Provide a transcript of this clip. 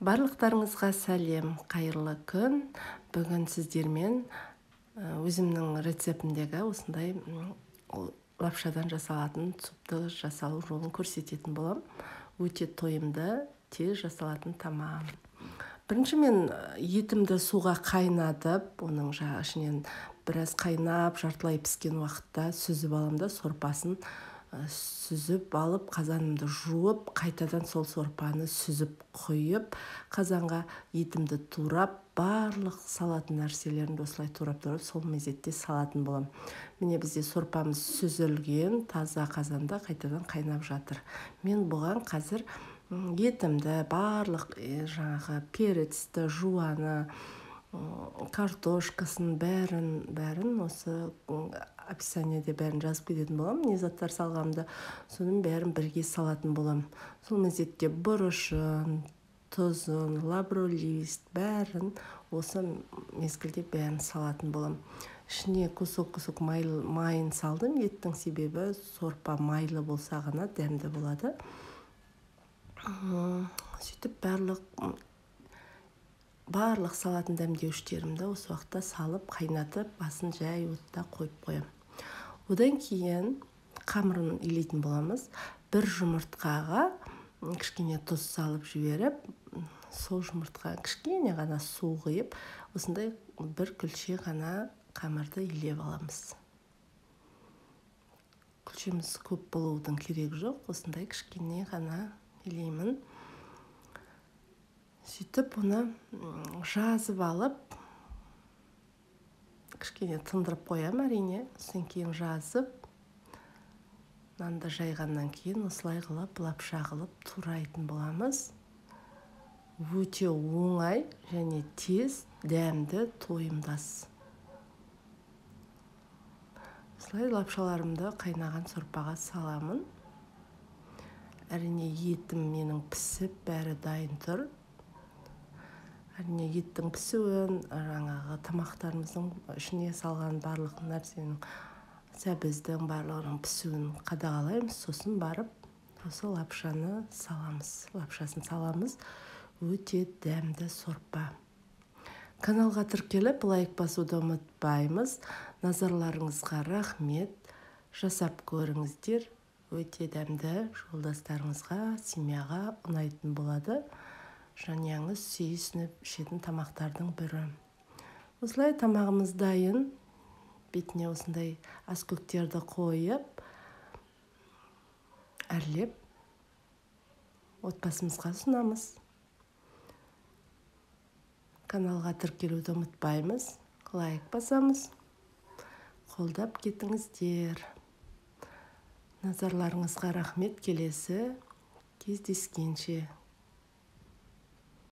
Барлықтарыңызға сәлем, қайырлы күн. Бүгін сіздермен өзімнің рецептімдегі осындай лапшадан жасалатын супты жасалу жолын көрсететін боламын. Өте тойымды, тез жасалатын тамақ. Бірінші мен етімді суға қайнатып, оның ішінен біраз қайнап, жартылай піскен уақытта сүзіп аламын да, сорпасын сүзіп алып, қазанымды жуып, қайтадан сол сорпаны сүзіп құйып, қазанға етімді турап, барлық салатын нәрселерімді осылай турап-турап сол мезетте салатын боламын. Міне, бізде сорпамыз сүзілген, таза қазанда қайтадан қайнап жатыр. Мен бұған қазір етімді, барлық жаңағы перецті, жуаны, картошкасын, бәрін осы описаниеде бәрін жазып кететін боламын, не заттар салғанымды, соның бәрін бірге салатын боламын. Сол мезетте бұрышын, тұзын, лавровый лист, бәрін осы мезгілде бәрін салатын боламын. Ішіне кусок-кусок майын салдым еттің, себебі сорпа майлы болса ғана дәмді болады. Сөйтіп барлық салатын дәмдеуіштерімді осы уақытта салып, қайнатып, басын жай отта қойып қоямын. Одан кейін қамырын илейтін боламыз. Бір жұмыртқаға кішкене тұз салып жіберіп, сол жұмыртқа кішкене ғана су құйып, осындай бір күлше ғана қамырды илеп аламыз. Күлшеміз көп болудың керегі жоқ, осындай кішкене ғана илеймін. Сөйтіп оны жазып алып, кішкене тындырып қоямын әрине. Содан кейін жазып, нанды жайғаннан кейін осылай қылып, лапша қылып турайтын боламыз. Өте оңай және тез, дәмді, тойымды ас. Осылай лапшаларымды қайнаған сорпаға саламын. Әрине, етім менің пісіп, бәрі дайын тұр. Әрине, еттің пісуін, жаңағы тамақтарымыздың ішіне салған барлық нәрсенің, сәбіздің барлығының пісуін қадағалаймыз. Сосын барып осы лапшаны саламыз. Лапшасын саламыз. Өте дәмді сорпа. Каналға тіркеліп, лайк басуды ұмытпаймыз. Назарларыңызға рахмет. Жасап көріңіздер. Өте дәмді, жолдастарыңызға, семьяға ұнайтын болады. Жанұяңыз сүйсініп ішетін тамақтардың бірі. Осылай тамағымыз дайын. Бетіне осындай аскөктерді қойып, әрлеп отбасымызға ұсынамыз. Каналға тіркелуді ұмытпаймыз. Лайк басамыз. Қолдап кетіңіздер. Назарларыңызға рахмет. Келесі кездескенше.